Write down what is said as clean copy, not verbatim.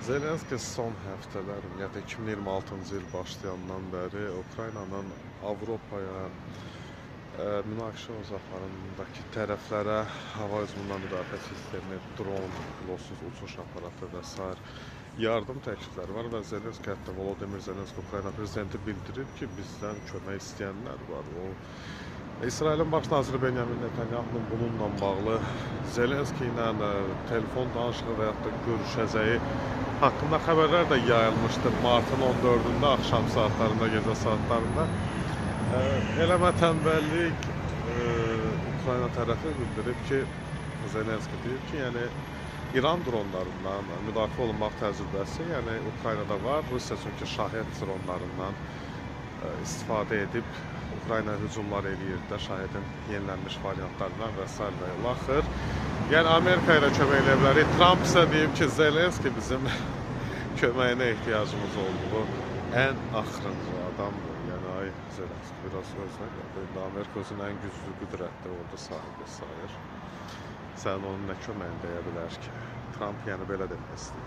Zelenski son həftələr, ümumiyyətlə 2026-cı il başlayandan bəri Ukraynanın Avropaya münaqişə ocaqlarındakı tərəflərə hava hücumundan müdafiə sistemi, dron, pilotsuz uçuş aparatı və sair yardım təklifləri var və Zelenski, hətta Volodymyr Zelenski, Ukrayna prezidenti bildirib ki, bizdən kömək istəyənlər var. O İsrailin baş naziri Benyamin Netanyahunun bununla bağlı Zelenski ilə telefon danışığı və yaxud da görüşəcəyi haqqında xəbərlər də yayılmışdı martın 14-ündə axşam saatlarında, gecə saatlarında. Eləmə tənbəllik Ukrayna tərəfi bildirib ki, Zelenski deyib ki, yəni İran dronlarından müdafiə olunmaq təcrübəsi, yəni Ukraynada var. Rusiya çünki Şahed dronlarından istifadə edib Ukrayna hücumlar eləyir də Şahedin yenilənmiş variantlarından və sair və ilaxır. Yəni Amerika ilə kömək eləyə bilərik. Tramp isə deyib ki, Zelenski bizim köməyinə ehtiyacımız olduğu ən axırıncı adamdır. Yəni ay Zelenski biraz özünə gəldi. İndi Amerika özünün ən güclü qüdrətli ordu sahibi sayır. Sən onun nə köməyini deyə bilər ki? Tramp yəni belə demək istəyir.